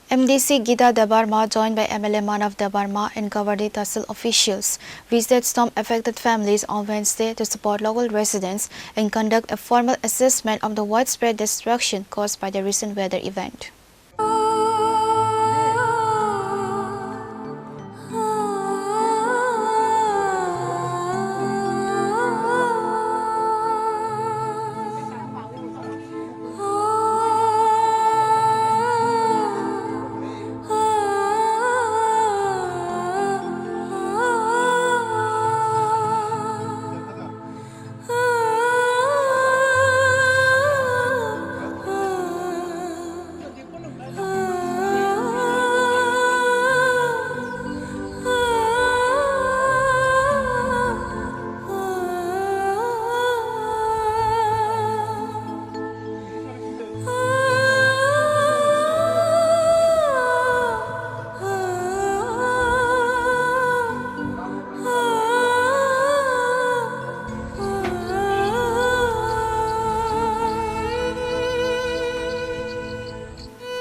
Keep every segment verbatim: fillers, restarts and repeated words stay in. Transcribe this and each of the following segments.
M D C Gita Debbarma, joined by M L A Manav Debbarma and Kabardi Tehsil officials, visited storm affected families on Wednesday to support local residents and conduct a formal assessment of the widespread destruction caused by the recent weather event.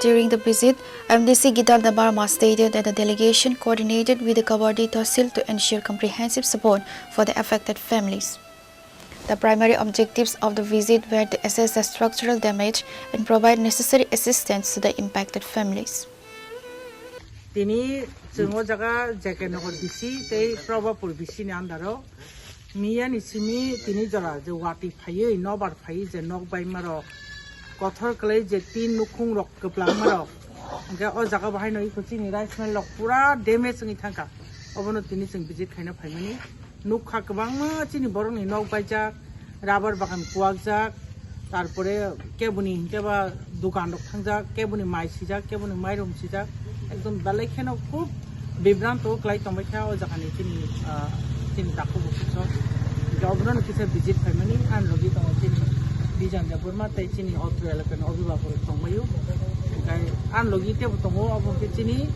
During the visit, M D C Gita Debbarma stated that the delegation coordinated with the Kabardi Tehsil to ensure comprehensive support for the affected families. The primary objectives of the visit were to assess the structural damage and provide necessary assistance to the impacted families. Tini chwng o jaga J K Nagar B C tei Probapur B C ni under o miya ni simi tini jora je watwi phaiwi nobar phaiwi je nok baima rok kothor kwlai je tin nukhung rok kwplangma rok hwnkhe o jaga bahai no iko chini rice mill rok pura damage wngwi thangkha. Obono tini chwng visit khaina phaimani. Nukha kwbangma chini borokni nok baijak, rubber bagan kuwakjak, tarpore keboni hinkhe ba dukan rok thangjak, keboni mai sijak, keboni mairum sijak, ekdom belai kheno khub bibranto kwlai tongbaikha o jagani chini, ah, chini takhuk bukhuk rok. Hinkhe obono kisa visit khaimani, ani logi tongo chini Bijan Debbarma tei chini otro elakani obhibhabok rok tongbaio. Hinkhe ani logi tebo tongo, obo khe chini,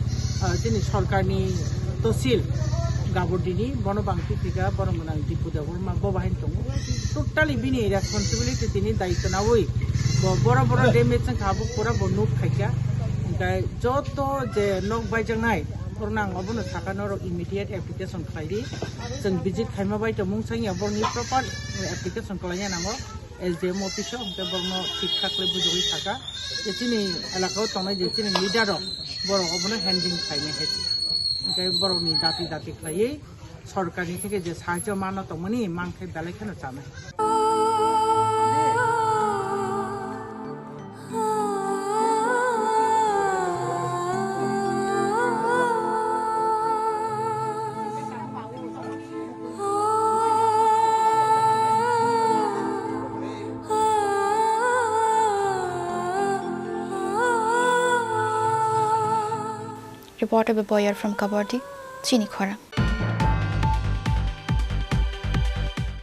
ah, chini sorkarni Tosil Gabardini, bono bang tipiga, borok gwnang Dipu Debbarma, bo bahai tongo. Totally bini responsibility, tini daitw nawi. Bo boro boro damage wngkha, abo pura bo nuk khaikha. Hinkhe joto je nok baijaknai, borokno ang obono sakha, norok immediate application khlai di. Chwng visit khaima bai tongmung sangya, borokni proper application khlaina nango. S D M office o, hwnkhe borokno thik thak khlai bujogwi sakha. Je chini elaka o tongnai je chini leader rok, borok obono handling khlainai hai. Hwnkhe borokni dati dati khlaiwi sorkarni theke je sahajyo mano tongmani mankhe belai kheno chanai. Reporter Beboyar from Kabardi, Chini Khorang.